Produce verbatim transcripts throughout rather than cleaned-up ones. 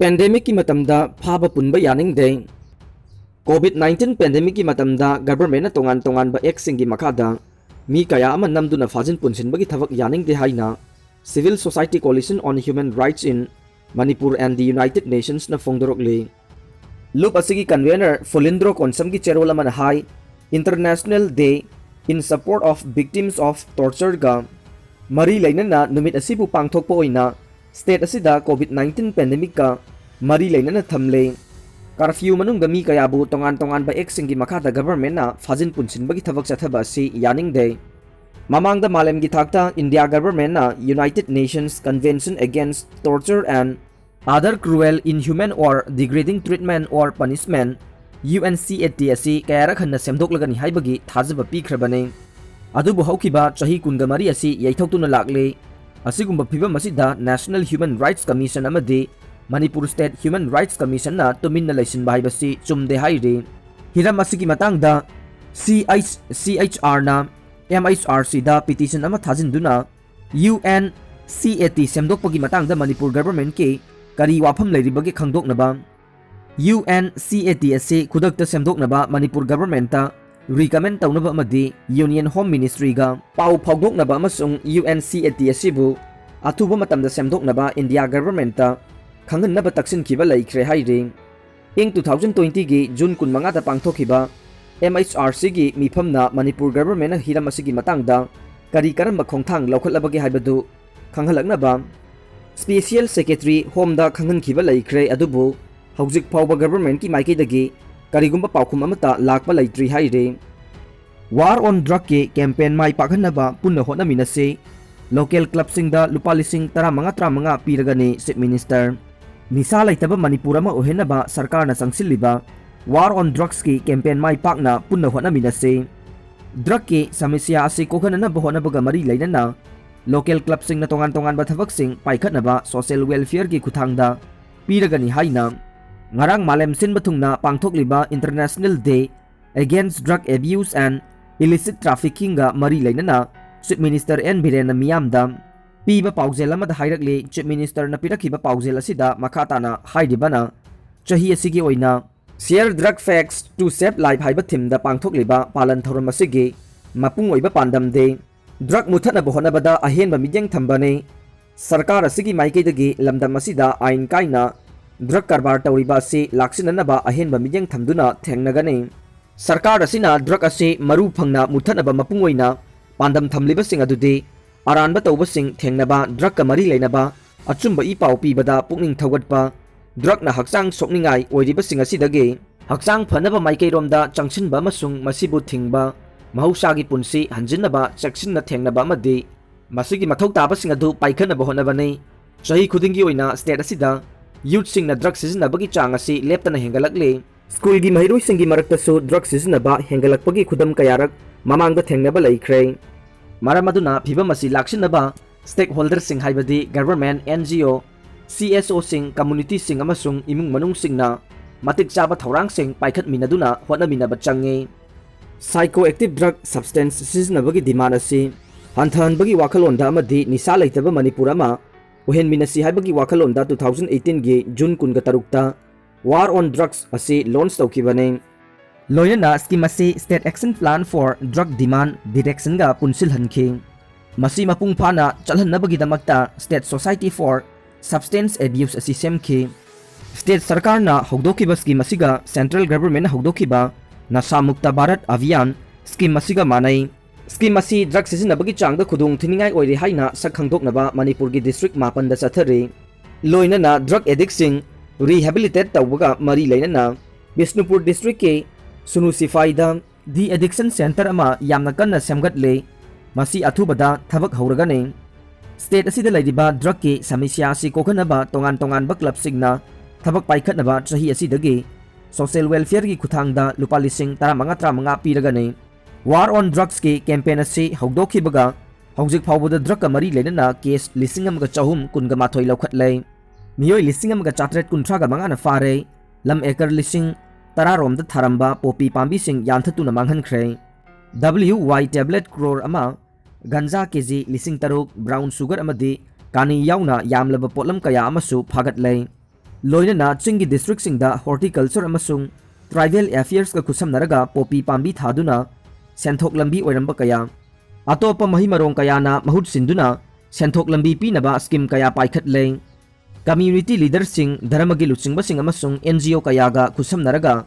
Pandemicꯀꯤ ꯃꯇꯝꯗ ꯐꯥꯕ ꯄꯨꯟꯕ ꯌꯥꯅꯤꯡꯗꯦ꯫ COVID nineteen pandemicꯀꯤ ꯃꯇꯝꯗ governmentꯅ ꯇꯣꯉꯥꯟ ꯇꯣꯉꯥꯟꯕ actꯁꯤꯡꯒꯤ ꯃꯈꯥꯗ ꯃꯤ ꯀꯌꯥ ꯑꯃ ꯅꯝꯗꯨꯅ ꯐꯥꯖꯤꯟ ꯄꯨꯟꯁꯤꯟꯕꯒꯤ ꯊꯕꯛ ꯌꯥꯅꯤꯡꯗꯦ ꯍꯥꯏꯅ Civil Society Coalition on Human Rights in Manipur and the United Nationsꯅ ꯐꯣꯡꯗꯣꯔꯛꯂꯤ꯫ ꯂꯨꯞ ꯑꯁꯤꯒꯤ convener ꯐꯨꯂꯤꯟꯗ꯭ꯔꯣ ꯀꯣꯟꯁꯝꯒꯤ ꯆꯦꯔꯣꯜ ꯑꯃꯅ ꯍꯥꯏ, International Day in Support of Victims of Tortureꯒ ꯃꯔꯤ ꯂꯩꯅꯅ ꯅꯨꯃꯤꯠ ꯑꯁꯤꯕꯨ ꯄꯥꯡꯊꯣꯛꯄ ꯑꯣꯏꯅ state ꯑꯁꯤꯗ COVID nineteen pandemicꯀ ꯃꯔꯤ ꯂꯩꯅꯅ ꯊꯝꯂꯦ꯫ Curfew ꯃꯅꯨꯡꯗ ꯃꯤ ꯀꯌꯥꯕꯨ ꯇꯣꯉꯥꯟ ꯇꯣꯉꯥꯟꯕ actꯁꯤꯡꯒꯤ ꯃꯈꯥꯗ governmentꯅ ꯐꯥꯖꯤꯟ ꯄꯨꯟꯁꯤꯟꯕꯒꯤ ꯊꯕꯛ ꯆꯠꯊꯕ ꯑꯁꯤ ꯌꯥꯅꯤꯡꯗꯦ꯫ ꯃꯃꯥꯡꯗ ꯃꯥꯂꯦꯝꯒꯤ ꯊꯥꯛꯇ India governmentꯅ United Nations Convention Against Torture and Other Cruel, Inhuman or Degrading Treatment or Punishment, UNCAT ꯑꯁꯤ ꯀꯌꯥꯔꯛ ꯍꯟꯅ ꯁꯦꯝꯗꯣꯛꯂꯒꯅꯤ ꯍꯥꯏꯕꯒꯤ ꯊꯥꯖꯕ ꯄꯤꯈ꯭ꯔꯕꯅꯤ꯫ ꯑꯗꯨꯕꯨ ꯍꯧꯈꯤꯕ ꯆꯍꯤ ꯀꯨꯟꯒ ꯃꯔꯤ ꯑꯁꯤ ꯌꯩꯊꯣꯛꯇꯨꯅ ꯂꯥꯛꯂꯤ꯫ ꯑꯁꯤꯒꯨꯝꯕ ꯐꯤꯕꯝ ꯑꯁꯤꯗ National Human Rights Commission ꯑꯃꯗꯤ Manipur State Human Rights Commissionꯅ ꯇꯨꯃꯤꯟꯅ ꯂꯩꯁꯤꯟꯕ ꯍꯥꯏꯕꯁꯤ ꯆꯨꯝꯗꯦ ꯍꯥꯏꯔꯤ꯫ ꯍꯤꯔꯝ ꯑꯁꯤꯒꯤ ꯃꯇꯥꯡꯗ CHCHRꯅ MHRCꯗ petition ꯑꯃ ꯊꯥꯖꯤꯟꯗꯨꯅ UNCAT ꯁꯦꯝꯗꯣꯛꯄꯒꯤ ꯃꯇꯥꯡꯗ ꯃꯅꯤꯄꯨꯔ governmentꯀꯤ ꯀꯔꯤ ꯋꯥꯐꯝ ꯂꯩꯔꯤꯕꯒꯦ ꯈꯪꯗꯣꯛꯅꯕ, UNCAT ꯑꯁꯤ ꯈꯨꯗꯛꯇ ꯁꯦꯝꯗꯣꯛꯅꯕ ꯃꯅꯤꯄꯨꯔ governmentꯇ recommend ꯇꯧꯅꯕ ꯑꯃꯗꯤ Union Home Ministryꯒ ꯄꯥꯎ ꯐꯥꯎꯗꯣꯛꯅꯕ ꯑꯃꯁꯨꯡ UNCAT ꯑꯁꯤꯕꯨ ꯑꯊꯨꯕ ꯃꯇꯝꯗ ꯁꯦꯝꯗꯣꯛꯅꯕ India governmentꯇ ꯈꯪꯍꯟꯅꯕ ꯇꯛꯁꯤꯟꯈꯤꯕ ꯂꯩꯈ꯭ꯔꯦ ꯍꯥꯏꯔꯤ꯫ ꯏꯪ two thousand twentyꯒꯤ June ꯀꯨꯟꯃꯉꯥꯗ ꯄꯥꯡꯊꯣꯛꯈꯤꯕ MHRCꯒꯤ ꯃꯤꯐꯝꯅ ꯃꯅꯤꯄꯨꯔ governmentꯅ ꯍꯤꯔꯝ ꯑꯁꯤꯒꯤ ꯃꯇꯥꯡꯗ ꯀꯔꯤ ꯀꯔꯝꯕ ꯈꯣꯡꯊꯥꯡ ꯂꯧꯈꯠꯂꯕꯒꯦ ꯍꯥꯏꯕꯗꯨ ꯈꯪꯍꯜꯂꯛꯅꯕ Special Secretary Homeꯗ ꯈꯪꯍꯟꯈꯤꯕ ꯂꯩꯈ꯭ꯔꯦ, ꯑꯗꯨꯕꯨ ꯍꯧꯖꯤꯛ ꯐꯥꯎꯕ governmentꯀꯤ ꯃꯥꯏꯀꯩꯗꯒꯤ ꯀꯔꯤꯒꯨꯝꯕ ꯄꯥꯎꯈꯨꯝ ꯑꯃꯠꯇ ꯂꯥꯛꯄ ꯂꯩꯇ꯭ꯔꯤ ꯍꯥꯏꯔꯤ꯫ War on Drugꯀꯤ campaign ꯃꯥꯏ ꯄꯥꯛꯍꯟꯅꯕ ꯄꯨꯟꯅ ꯍꯣꯠꯅꯃꯤꯟꯅꯁꯤ꯫ Local clubꯁꯤꯡꯗ ꯂꯨꯄꯥ ꯂꯤꯁꯤꯡ ꯇꯔꯥꯃꯉꯥ, ꯇꯔꯥꯃꯉꯥ ꯄꯤꯔꯒꯅꯤ, Chief Minister꯫ ꯅꯤꯁꯥ ꯂꯩꯇꯕ ꯃꯅꯤꯄꯨꯔ ꯑꯃ ꯑꯣꯏꯍꯟꯅꯕ ꯁꯔꯀꯥꯔꯅ ꯆꯪꯁꯤꯜꯂꯤꯕ War on Drugsꯀꯤ campaign ꯃꯥꯏ ꯄꯥꯛꯅ ꯄꯨꯟꯅ ꯍꯣꯠꯅꯃꯤꯟꯅꯁꯤ꯫ Drugꯀꯤ ꯁꯃꯁ꯭ꯌꯥ ꯑꯁꯤ ꯀꯣꯛꯍꯟꯅꯅꯕ ꯍꯣꯠꯅꯕꯒ ꯃꯔꯤ ꯂꯩꯅꯅ local clubꯁꯤꯡꯅ ꯇꯣꯉꯥꯟ ꯇꯣꯉꯥꯟꯕ ꯊꯕꯛꯁꯤꯡ ꯄꯥꯏꯈꯠꯅꯕ social welfareꯒꯤ ꯈꯨꯠꯊꯥꯡꯗ ꯄꯤꯔꯒꯅꯤ ꯍꯥꯏꯅ ꯉꯔꯥꯡ ꯃꯥꯂꯦꯝ ꯁꯤꯟꯕ ꯊꯨꯡꯅ ꯄꯥꯡꯊꯣꯛꯂꯤꯕ International Day Against Drug Abuse and Illicit Traffickingꯒ ꯃꯔꯤ ꯂꯩꯅꯅ Chief Minister N ꯕꯤꯔꯦꯟꯅ ꯃꯤꯌꯥꯝꯗ ꯄꯤꯕ ꯄꯥꯎꯖꯦꯜ ꯑꯃꯗ ꯍꯥꯏꯔꯛꯂꯤ꯫ Chief Ministerꯅ ꯄꯤꯔꯛꯈꯤꯕ ꯄꯥꯎꯖꯦꯜ ꯑꯁꯤꯗ ꯃꯈꯥ ꯇꯥꯅ ꯍꯥꯏꯔꯤꯕꯅ, ꯆꯍꯤ ꯑꯁꯤꯒꯤ ꯑꯣꯏꯅ Share Drug Facts to Save Life ꯍꯥꯏꯕ themeꯗ ꯄꯥꯡꯊꯣꯛꯂꯤꯕ ꯄꯥꯂꯟ ꯊꯧꯔꯝ ꯑꯁꯤꯒꯤ ꯃꯄꯨꯡ ꯑꯣꯏꯕ ꯄꯥꯟꯗꯝꯗꯤ drug ꯃꯨꯊꯠꯅꯕ ꯍꯣꯠꯅꯕꯗ ꯑꯍꯦꯟꯕ ꯃꯤꯠꯌꯦꯡ ꯊꯝꯕꯅꯤ꯫ ꯁꯔꯀꯥꯔ ꯑꯁꯤꯒꯤ ꯃꯥꯏꯀꯩꯗꯒꯤ ꯂꯝꯗꯝ ꯑꯁꯤꯗ ꯑꯥꯏꯟ ꯀꯥꯏꯅ drug ꯀꯔꯕꯥꯔ ꯇꯧꯔꯤꯕ ꯑꯁꯤ ꯂꯥꯛꯁꯤꯟꯅꯅꯕ ꯑꯍꯦꯟꯕ ꯃꯤꯠꯌꯦꯡ ꯊꯝꯗꯨꯅ ꯊꯦꯡꯅꯒꯅꯤ꯫ ꯁꯔꯀꯥꯔ ꯑꯁꯤꯅ drug ꯑꯁꯤ ꯃꯔꯨ ꯐꯪꯅ ꯃꯨꯠꯊꯠꯅꯕ ꯃꯄꯨꯡ ꯑꯣꯏꯅ ꯄꯥꯟꯗꯝ ꯊꯝꯂꯤꯕꯁꯤꯡ ꯑꯗꯨꯗꯤ ꯑꯔꯥꯟꯕ ꯇꯧꯕꯁꯤꯡ ꯊꯦꯡꯅꯕ, drugꯀ ꯃꯔꯤ ꯂꯩꯅꯕ ꯑꯆꯨꯝꯕ ꯏ ꯄꯥꯎ ꯄꯤꯕꯗ ꯄꯨꯛꯅꯤꯡ ꯊꯧꯒꯠꯄ, drugꯅ ꯍꯛꯆꯥꯡ ꯁꯣꯛꯅꯤꯡꯉꯥꯏ ꯑꯣꯏꯔꯤꯕꯁꯤꯡ ꯑꯁꯤꯗꯒꯤ ꯍꯛꯆꯥꯡ ꯐꯅꯕ ꯃꯥꯏꯀꯩꯔꯣꯝꯗ ꯆꯪꯁꯤꯟꯕ ꯑꯃꯁꯨꯡ ꯃꯁꯤꯕꯨ ꯊꯤꯡꯕ, ꯃꯍꯧꯁꯥꯒꯤ ꯄꯨꯟꯁꯤ ꯍꯟꯖꯤꯟꯅꯕ ꯆꯦꯛꯁꯤꯟꯅ ꯊꯦꯡꯅꯕ ꯑꯃꯗꯤ ꯃꯁꯤꯒꯤ ꯃꯊꯧ ꯇꯥꯕꯁꯤꯡ ꯑꯗꯨ ꯄꯥꯏꯈꯠꯅꯕ ꯍꯣꯠꯅꯕꯅꯤ꯫ ꯆꯍꯤ ꯈꯨꯗꯤꯡꯒꯤ ꯑꯣꯏꯅ state ꯑꯁꯤꯗ youthꯁꯤꯡꯅ drug ꯁꯤꯖꯤꯟꯅꯕꯒꯤ ꯆꯥꯡ ꯑꯁꯤ ꯂꯦꯞꯇꯅ ꯍꯦꯟꯒꯠꯂꯛꯂꯤ꯫ ꯁ꯭ꯀꯨꯜꯒꯤ ꯃꯍꯩꯔꯣꯏꯁꯤꯡꯒꯤ ꯃꯔꯛꯇꯁꯨ drug ꯁꯤꯖꯤꯟꯅꯕ ꯍꯦꯟꯒꯠꯂꯛꯄꯒꯤ ꯈꯨꯗꯝ ꯀꯌꯥꯔꯛ ꯃꯃꯥꯡꯗ ꯊꯦꯡꯅꯕ ꯂꯩꯈ꯭ꯔꯦ꯫ ꯃꯔꯝ ꯑꯗꯨꯅ ꯐꯤꯚꯝ ꯑꯁꯤ ꯂꯥꯛꯁꯤꯟꯅꯕ stakeholderꯁꯤꯡ ꯍꯥꯏꯕꯗꯤ government, NGO, CSOꯁꯤꯡ, communityꯁꯤꯡ ꯑꯃꯁꯨꯡ ꯏꯃꯨꯡ ꯃꯅꯨꯡꯁꯤꯡꯅ ꯃꯇꯤꯛ ꯆꯥꯕ ꯊꯧꯔꯥꯡꯁꯤꯡ ꯄꯥꯏꯈꯠꯃꯤꯟꯅꯗꯨꯅ ꯍꯣꯠꯅꯃꯤꯟꯅꯕ ꯆꯪꯉꯤ꯫ Psychoactive drug substance ꯁꯤꯖꯤꯟꯅꯕꯒꯤ demand ꯑꯁꯤ ꯍꯟꯊꯍꯟꯕꯒꯤ ꯋꯥꯈꯜꯂꯣꯟꯗ ꯑꯃꯗꯤ ꯅꯤꯁꯥ ꯂꯩꯇꯕ ꯃꯅꯤꯄꯨꯔ ꯑꯃ ꯑꯣꯏꯍꯟꯃꯤꯟꯅꯁꯤ ꯍꯥꯏꯕꯒꯤ ꯋꯥꯈꯜꯂꯣꯟꯗ two thousand eighteenꯒꯤ June ꯀꯨꯟꯒ ꯇꯔꯨꯛꯇ War on Drugs ꯑꯁꯤ launch ꯇꯧꯈꯤꯕꯅꯤ꯫ ꯂꯣꯏꯅꯅ scheme ꯑꯁꯤ State Action Plan for Drug Demand Directionꯒ ꯄꯨꯟꯁꯤꯜꯍꯟꯈꯤ꯫ ꯃꯁꯤ ꯃꯄꯨꯡ ꯐꯥꯅ ꯆꯠꯍꯟꯅꯕꯒꯤꯗꯃꯛꯇ State Society for Substance Abuse ꯑꯁꯤ ꯁꯦꯝꯈꯤ꯫ State ꯁꯔꯀꯥꯔꯅ ꯍꯧꯗꯣꯛꯈꯤꯕ scheme ꯑꯁꯤꯒ Central Governmentꯅ ꯍꯧꯗꯣꯛꯈꯤꯕ ꯅꯁꯥ ꯃꯨꯛꯇ ꯚꯥꯔꯠ ꯑꯚꯤꯌꯥꯟ scheme ꯑꯁꯤꯒ ꯃꯥꯟꯅꯩ꯫ Scheme ꯑꯁꯤ drug ꯁꯤꯖꯤꯟꯅꯕꯒꯤ ꯆꯥꯡꯗ ꯈꯨꯗꯣꯡ ꯊꯤꯅꯤꯡꯉꯥꯏ ꯑꯣꯏꯔꯤ ꯍꯥꯏꯅ ꯁꯛ ꯈꯪꯗꯣꯛꯅꯕ ꯃꯅꯤꯄꯨꯔꯒꯤ district ꯃꯥꯄꯟꯗ ꯆꯠꯊꯔꯤ꯫ ꯂꯣꯏꯅꯅ drug addictꯁꯤꯡ rehabilitate ꯇꯧꯕꯒ ꯃꯔꯤ ꯂꯩꯅꯅ ꯕꯤꯁꯅꯨꯄꯨꯔ districtꯀꯤ ꯁꯨꯅꯨ ꯁꯤꯐꯥꯏꯗ de-addiction centre ꯑꯃ ꯌꯥꯝꯅ ꯀꯟꯅ ꯁꯦꯝꯒꯠꯂꯤ꯫ ꯃꯁꯤ ꯑꯊꯨꯕꯗ ꯊꯕꯛ ꯍꯧꯔꯒꯅꯤ꯫ State ꯑꯁꯤꯗ ꯂꯩꯔꯤꯕ drugꯀꯤ ꯁꯃꯁ꯭ꯌꯥ ꯑꯁꯤ ꯀꯣꯛꯍꯟꯅꯕ ꯇꯣꯉꯥꯟ ꯇꯣꯉꯥꯟꯕ clubꯁꯤꯡꯅ ꯊꯕꯛ ꯄꯥꯏꯈꯠꯅꯕ ꯆꯍꯤ ꯑꯁꯤꯗꯒꯤ social welfareꯒꯤ ꯈꯨꯠꯊꯥꯡꯗ ꯂꯨꯄꯥ ꯂꯤꯁꯤꯡ ꯇꯔꯥꯃꯉꯥ ꯇꯔꯥꯃꯉꯥ ꯄꯤꯔꯒꯅꯤ꯫ War on Drugsꯀꯤ campaign ꯑꯁꯤ ꯍꯧꯗꯣꯛꯈꯤꯕꯒ ꯍꯧꯖꯤꯛ ꯐꯥꯎꯕꯗ drugꯀ ꯃꯔꯤ ꯂꯩꯅꯅ case ꯂꯤꯁꯤꯡ ꯑꯃꯒ ꯆꯍꯨꯝ ꯀꯨꯟꯒ ꯃꯥꯊꯣꯏ ꯂꯧꯈꯠꯂꯦ꯫ ꯃꯤꯑꯣꯏ ꯂꯤꯁꯤꯡ ꯑꯃꯒ ꯆꯥꯇ꯭ꯔꯦꯠ ꯀꯨꯟꯊ꯭ꯔꯥꯒ ꯃꯉꯥꯅ ꯐꯥꯔꯦ꯫ ꯂꯝ acre ꯂꯤꯁꯤꯡ ꯇꯔꯥꯔꯣꯝꯗ ꯊꯥꯔꯝꯕ poppy ꯄꯥꯝꯕꯤꯁꯤꯡ ꯌꯥꯟꯊꯠꯇꯨꯅ ꯃꯥꯡꯍꯟꯈ꯭ꯔꯦ꯫ WY tablet crore ꯑꯃ ꯒꯟꯖꯥ ꯀꯦꯖꯤ ꯂꯤꯁꯤꯡ ꯇꯔꯨꯛ, ꯕ꯭ꯔꯥꯎꯟ ꯁꯨꯒꯔ ꯑꯃꯗꯤ ꯀꯥꯅꯤ ꯌꯥꯎꯅ ꯌꯥꯝꯂꯕ ꯄꯣꯠꯂꯝ ꯀꯌꯥ ꯑꯃꯁꯨ ꯐꯥꯒꯠꯂꯦ꯫ ꯂꯣꯏꯅꯅ ꯆꯤꯡꯒꯤ ꯗꯤꯁꯇ꯭ꯔꯤꯛꯁꯤꯡꯗ ꯍꯣꯔꯇꯤꯀꯜꯆꯔ ꯑꯃꯁꯨꯡ ꯇ꯭ꯔꯥꯏꯕꯦꯜ ꯑꯦꯐꯤꯌꯔꯁꯀ ꯈꯨꯠꯁꯝꯅꯔꯒ ꯄꯣꯄꯤ ꯄꯥꯝꯕꯤ ꯊꯥꯗꯨꯅ ꯁꯦꯟꯊꯣꯛ ꯂꯝꯕꯤ ꯑꯣꯏꯔꯝꯕ ꯀꯌꯥ, ꯑꯇꯣꯞꯄ ꯃꯍꯩ ꯃꯔꯣꯡ ꯀꯌꯥꯅ ꯃꯍꯨꯠ ꯁꯤꯟꯗꯨꯅ ꯁꯦꯟꯊꯣꯛ ꯂꯝꯕꯤ ꯄꯤꯅꯕ ꯁ꯭ꯀꯤꯝ ꯀꯌꯥ ꯄꯥꯏꯈꯠꯂꯦ꯫ ꯀꯝꯃ꯭ꯌꯨꯅꯤꯇꯤ ꯂꯤꯗꯔꯁꯤꯡ, ꯙꯔꯃꯒꯤ ꯂꯨꯆꯤꯡꯕꯁꯤꯡ ꯑꯃꯁꯨꯡ ꯑꯦꯟ ꯖꯤ ꯑꯣ ꯀꯌꯥꯒ ꯈꯨꯠꯁꯝꯅꯔꯒ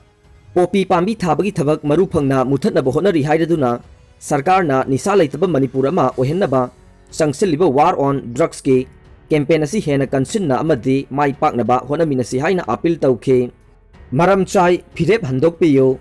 ꯄꯣꯄꯤ ꯄꯥꯝꯕꯤ ꯊꯥꯕꯒꯤ ꯊꯕꯛ ꯃꯔꯨ ꯐꯪꯅ ꯃꯨꯊꯠꯅꯕ ꯍꯣꯠꯅꯔꯤ ꯍꯥꯏꯔꯗꯨꯅ ꯁꯔꯀꯥꯔꯅ ꯅꯤꯁꯥ ꯂꯩꯇꯕ ꯃꯅꯤꯄꯨꯔ ꯑꯃ ꯑꯣꯏꯍꯟꯅꯕ ꯆꯪꯁꯤꯜꯂꯤꯕ War on Drugsꯀꯤ ꯀꯦꯝꯄꯦꯟ ꯑꯁꯤ ꯍꯦꯟꯅ ꯀꯟꯁꯤꯟꯅ ꯑꯃꯗꯤ ꯃꯥꯏ ꯄꯥꯛꯅꯕ ꯍꯣꯠꯅꯃꯤꯟꯅꯁꯤ ꯍꯥꯏꯅ ꯑꯄꯤꯜ ꯇꯧꯈꯤ꯫ ꯃꯔꯝ ꯆꯥꯏ, ꯐꯤꯔꯦꯞ ꯍꯟꯗꯣꯛꯄꯤꯌꯨ꯫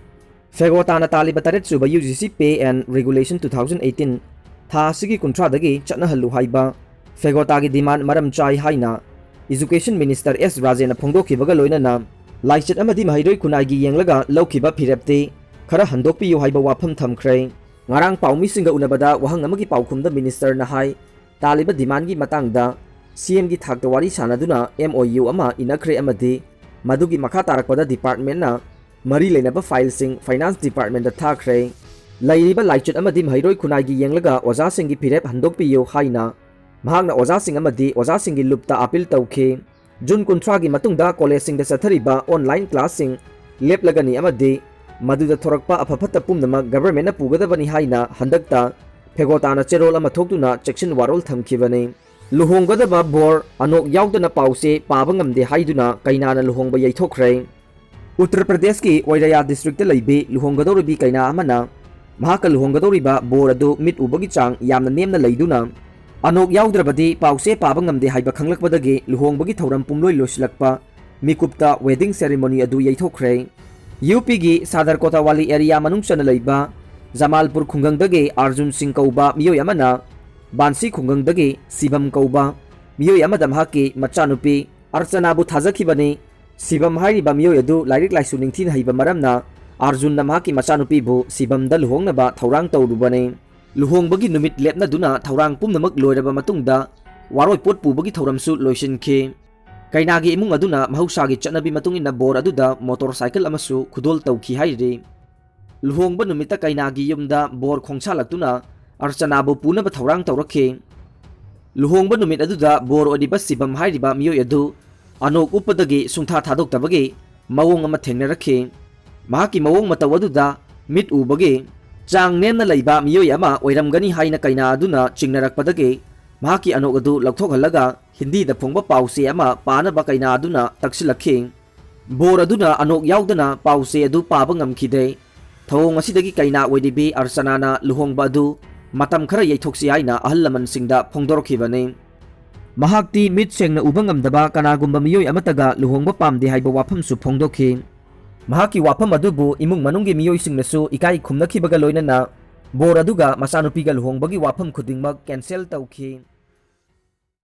ꯐꯦꯒꯣꯇꯥꯅ ꯇꯥꯜꯂꯤꯕ ꯇꯔꯦꯠ ꯁꯨꯕ U G C Pay and Regulation two thousand eighteen ꯊꯥ ꯑꯁꯤꯒꯤ ꯀꯨꯟꯊ꯭ꯔꯥꯗꯒꯤ ꯆꯠꯅꯍꯜꯂꯨ ꯍꯥꯏꯕ ꯐꯦꯒꯣꯇꯥꯒꯤ ꯗꯤꯃꯥꯟ ꯃꯔꯝ ꯆꯥꯏ ꯍꯥꯏꯅ ꯏꯖꯨꯀꯦꯁꯟ ꯃꯤꯅꯤꯁꯇꯔ ꯑꯦꯁ ꯔꯥꯖꯦꯅ ꯐꯣꯡꯗꯣꯛꯈꯤꯕꯒ ꯂꯣꯏꯅꯅ ꯂꯥꯏꯆꯠ ꯑꯃꯗꯤ ꯃꯍꯩꯔꯣꯏ ꯈꯨꯟꯅꯥꯏꯒꯤ ꯌꯦꯡꯂꯒ ꯂꯧꯈꯤꯕ ꯐꯤꯔꯦꯞꯇꯤ ꯈꯔ ꯍꯟꯗꯣꯛꯄꯤꯌꯨ ꯍꯥꯏꯕ ꯋꯥꯐꯝ ꯊꯝꯈ꯭ꯔꯦ꯫ ꯉꯔꯥꯡ ꯄꯥꯎꯃꯤꯁꯤꯡꯒ ꯎꯅꯕꯗ ꯋꯥꯍꯪ ꯑꯃꯒꯤ ꯄꯥꯎꯈꯨꯝꯗ ꯃꯤꯅꯤꯁꯇꯔꯅ ꯍꯥꯏ, ꯇꯥꯜꯂꯤꯕ ꯗꯤꯃꯥꯟꯒꯤ ꯃꯇꯥꯡꯗ ꯁꯤ ꯑꯦꯝꯒꯤ ꯊꯥꯛꯇ ꯋꯥꯔꯤ ꯁꯥꯟꯅꯗꯨꯅ ꯑꯦꯝ ꯑꯣ ꯌꯨ ꯑꯃ ꯏꯅꯈ꯭ꯔꯦ ꯑꯃꯗꯤ ꯃꯗꯨꯒꯤ ꯃꯈꯥ ꯇꯥꯔꯛꯄꯗ ꯗꯤꯄꯥꯔꯠꯃꯦꯟꯅ ꯃꯔꯤ ꯂꯩꯅꯕ ꯐꯥꯏꯜꯁꯤꯡ ꯐꯥꯏꯅꯥꯟꯁ ꯗꯤꯄꯥꯔꯠꯃꯦꯟꯗ ꯊꯥꯈ꯭ꯔꯦ꯫ ꯂꯩꯔꯤꯕ ꯂꯥꯏꯆꯠ ꯑꯃꯗꯤ ꯃꯍꯩꯔꯣꯏ ꯈꯨꯟꯅꯥꯏꯒꯤ ꯌꯦꯡꯂꯒ ꯑꯣꯖꯥꯁꯤꯡꯒꯤ ꯐꯤꯔꯦꯞ ꯍꯟꯗꯣꯛꯄꯤꯌꯨ ꯍꯥꯏꯅ ꯃꯍꯥꯛꯅ ꯑꯣꯖꯥꯁꯤꯡ ꯑꯃꯗꯤ ꯑꯣꯖꯥꯁꯤꯡꯒꯤ ꯂꯨꯞꯇ ꯑꯄꯤꯜ ꯇꯧꯈꯤ꯫ ꯖꯨꯟ ꯀꯨꯟꯊ꯭ꯔꯥꯒꯤ ꯃꯇꯨꯡꯗ ꯀꯣꯂꯦꯖꯁꯤꯡꯗ ꯆꯠꯊꯔꯤꯕ ꯑꯣꯟꯂꯥꯏꯟ ꯀ꯭ꯂꯥꯁꯁꯤꯡ ꯂꯦꯞꯂꯒꯅꯤ ꯑꯃꯗꯤ ꯃꯗꯨꯗ ꯊꯣꯔꯛꯄ ꯑꯐ ꯐꯠꯇ ꯄꯨꯝꯅꯃꯛ ꯒꯚꯔꯟꯃꯦꯟꯠꯅ ꯄꯨꯒꯗꯕꯅꯤ ꯍꯥꯏꯅ ꯍꯟꯗꯛꯇ ꯐꯦꯒꯣꯇꯥꯅ ꯆꯦꯔꯣꯜ ꯑꯃ ꯊꯣꯛꯇꯨꯅ ꯆꯦꯛꯁꯤꯟ ꯋꯥꯔꯣꯜ ꯊꯝꯈꯤꯕꯅꯤ꯫ ꯂꯨꯍꯣꯡꯒꯗꯕ ꯕꯣꯔ ꯑꯅꯣꯛ ꯌꯥꯎꯗꯅ ꯄꯥꯎꯆꯦ ꯄꯥꯕ ꯉꯝꯗꯦ ꯍꯥꯏꯗꯨꯅ ꯀꯩꯅꯥꯅ ꯂꯨꯍꯣꯡꯕ ꯌꯩꯊꯣꯛꯈ꯭ꯔꯦ꯫ ꯎꯠꯇꯔ ꯄ꯭ꯔꯗꯦꯁꯀꯤ ꯑꯣꯏꯔꯌꯥ ꯗꯤꯁꯇ꯭ꯔꯤꯛꯇ ꯂꯩꯕꯤ ꯂꯨꯍꯣꯡꯒꯗꯧꯔꯤꯕꯤ ꯀꯩꯅꯥ ꯑꯃꯅ ꯃꯍꯥꯛꯀ ꯂꯨꯍꯣꯡꯒꯗꯧꯔꯤꯕ ꯕꯣꯔ ꯑꯗꯨ ꯃꯤꯠ ꯎꯕꯒꯤ ꯆꯥꯡ ꯌꯥꯝꯅ ꯅꯦꯝꯅ ꯂꯩꯗꯨꯅ ꯑꯅꯣꯛ ꯌꯥꯎꯗ꯭ꯔꯕꯗꯤ ꯄꯥꯎꯆꯦ ꯄꯥꯕ ꯉꯝꯗꯦ ꯍꯥꯏꯕ ꯈꯪꯂꯛꯄꯗꯒꯤ ꯂꯨꯍꯣꯡꯕꯒꯤ ꯊꯧꯔꯝ ꯄꯨꯝꯂꯣꯏ ꯂꯣꯏꯁꯤꯜꯂꯛꯄ ꯃꯤꯀꯨꯞꯇ ꯋꯦꯗꯤꯡ ꯁꯦꯔꯤꯃꯣꯅꯤ ꯑꯗꯨ ꯌꯩꯊꯣꯛꯈ꯭ꯔꯦ꯫ ꯌꯨ ꯄꯤꯒꯤ ꯁꯥꯗꯔ ꯀꯣꯇꯥꯋꯥꯂꯤ ꯑꯦꯔꯤꯌꯥ ꯃꯅꯨꯡ ꯆꯟꯅ ꯂꯩꯕ ꯖꯃꯥꯜꯄꯨꯔ ꯈꯨꯡꯒꯪꯗꯒꯤ ꯑꯥꯔꯖꯨꯟ ꯁꯤꯡ ꯀꯧꯕ ꯃꯤꯑꯣꯏ ꯑꯃꯅ ꯕꯥꯟꯁꯤ ꯈꯨꯡꯒꯪꯗꯒꯤ ꯁꯤꯕꯝ ꯀꯧꯕ ꯃꯤꯑꯣꯏ ꯑꯃꯗ ꯃꯍꯥꯛꯀꯤ ꯃꯆꯥꯅꯨꯄꯤ ꯑꯔꯆꯅꯥꯕꯨ ꯊꯥꯖꯈꯤꯕꯅꯤ꯫ ꯁꯤꯕꯝ ꯍꯥꯏꯔꯤꯕ ꯃꯤꯑꯣꯏ ꯑꯗꯨ ꯂꯥꯏꯔꯤꯛ ꯂꯥꯏꯁꯨ ꯅꯤꯡꯊꯤꯅ ꯍꯩꯕ ꯃꯔꯝꯅ ꯑꯥꯔꯖꯨꯟꯅ ꯃꯍꯥꯛꯀꯤ ꯃꯆꯥꯅꯨꯄꯤꯕꯨ ꯁꯤꯕꯝꯗ ꯂꯨꯍꯣꯡꯅꯕ ꯊꯧꯔꯥꯡ ꯇꯧꯔꯨꯕꯅꯤ꯫ ꯂꯨꯍꯣꯡꯕꯒꯤ ꯅꯨꯃꯤꯠ ꯂꯦꯞꯅꯗꯨꯅ ꯊꯧꯔꯥꯡ ꯄꯨꯝꯅꯃꯛ ꯂꯣꯏꯔꯕ ꯃꯇꯨꯡꯗ ꯋꯥꯔꯣꯏꯄꯣꯠ ꯄꯨꯕꯒꯤ ꯊꯧꯔꯝꯁꯨ ꯂꯣꯏꯁꯤꯟꯈꯤ꯫ ꯀꯩꯅꯥꯒꯤ ꯏꯃꯨꯡ ꯑꯗꯨꯅ ꯃꯍꯧꯁꯥꯒꯤ ꯆꯠꯅꯕꯤ ꯃꯇꯨꯡ ꯏꯟꯅ ꯕꯣꯔ ꯑꯗꯨꯗ ꯃꯣꯇꯣꯔ ꯁꯥꯏꯀꯜ ꯑꯃꯁꯨ ꯈꯨꯗꯣꯜ ꯇꯧꯈꯤ ꯍꯥꯏꯔꯤ꯫ ꯂꯨꯍꯣꯡꯕ ꯅꯨꯃꯤꯠꯇ ꯀꯩꯅꯥꯒꯤ ꯌꯨꯝꯗ ꯕꯣꯔ ꯈꯣꯡꯁꯥꯜꯂꯛꯇꯨꯅ ꯑꯔꯆꯅꯥꯕꯨ ꯄꯨꯅꯕ ꯊꯧꯔꯥꯡ ꯇꯧꯔꯛꯈꯤ꯫ ꯂꯨꯍꯣꯡꯕ ꯅꯨꯃꯤꯠ ꯑꯗꯨꯗ ꯕꯣꯔ ꯑꯣꯏꯔꯤꯕ ꯁꯤꯕꯝ ꯍꯥꯏꯔꯤꯕ ꯃꯤꯑꯣꯏ ꯑꯗꯨ ꯑꯅꯣꯛ ꯎꯞꯄꯗꯒꯤ ꯁꯨꯡꯊꯥ ꯊꯥꯗꯣꯛꯇꯕꯒꯤ ꯃꯑꯣꯡ ꯑꯃ ꯊꯦꯡꯅꯔꯛꯈꯤ꯫ ꯃꯍꯥꯛꯀꯤ ꯃꯑꯣꯡ ꯃꯇꯧ ꯑꯗꯨꯗ ꯃꯤꯠ ꯎꯕꯒꯤ ꯆꯥꯡ ꯅꯦꯝꯅ ꯂꯩꯕ ꯃꯤꯑꯣꯏ ꯑꯃ ꯑꯣꯏꯔꯝꯒꯅꯤ ꯍꯥꯏꯅ ꯀꯩꯅꯥ ꯑꯗꯨꯅ ꯆꯤꯡꯅꯔꯛꯄꯗꯒꯤ ꯃꯍꯥꯛꯀꯤ ꯑꯅꯣꯛ ꯑꯗꯨ ꯂꯧꯊꯣꯛꯍꯜꯂꯒ ꯍꯤꯟꯗꯤꯗ ꯐꯣꯡꯕ ꯄꯥꯎꯆꯦ ꯑꯃ ꯄꯥꯅꯕ ꯀꯩꯅꯥ ꯑꯗꯨꯅ ꯇꯛꯁꯤꯜꯂꯛꯈꯤ꯫ ꯕꯣꯔ ꯑꯗꯨꯅ ꯑꯅꯣꯛ ꯌꯥꯎꯗꯅ ꯄꯥꯎꯆꯦ ꯑꯗꯨ ꯄꯥꯕ ꯉꯝꯈꯤꯗꯦ꯫ ꯊꯧꯑꯣꯡ ꯑꯁꯤꯗꯒꯤ ꯀꯩꯅꯥ ꯑꯣꯏꯔꯤꯕꯤ ꯑꯔꯆꯅꯥꯅ ꯂꯨꯍꯣꯡꯕ ꯑꯗꯨ ꯃꯇꯝ ꯈꯔ ꯌꯩꯊꯣꯛꯁꯤ ꯍꯥꯏꯅ ꯑꯍꯜ ꯂꯃꯟꯁꯤꯡꯗ ꯐꯣꯡꯗꯣꯔꯛꯈꯤꯕꯅꯤ꯫ ꯃꯍꯥꯛꯇꯤ ꯃꯤꯠ ꯁꯦꯡꯅ ꯎꯕ ꯉꯝꯗꯕ ꯀꯅꯥꯒꯨꯝꯕ ꯃꯤꯑꯣꯏ ꯑꯃꯠꯇꯒ ꯂꯨꯍꯣꯡꯕ ꯄꯥꯝꯗꯦ ꯍꯥꯏꯕ ꯋꯥꯐꯝꯁꯨ ꯐꯣꯡꯗꯣꯛꯈꯤ꯫ ꯃꯍꯥꯛꯀꯤ ꯋꯥꯐꯝ ꯑꯗꯨꯕꯨ ꯏꯃꯨꯡ ꯃꯅꯨꯡꯒꯤ ꯃꯤꯑꯣꯏꯁꯤꯡꯅꯁꯨ ꯏꯀꯥꯏ ꯈꯨꯝꯅꯈꯤꯕꯒ ꯂꯣꯏꯅꯅ ꯕꯣꯔ ꯑꯗꯨꯒ ꯃꯆꯥꯅꯨꯄꯤꯒ ꯂꯨꯍꯣꯡꯕꯒꯤ ꯋꯥꯐꯝ ꯈꯨꯗꯤꯡꯃꯛ ꯀꯦꯟꯁꯦꯜ ꯇꯧꯈꯤ꯫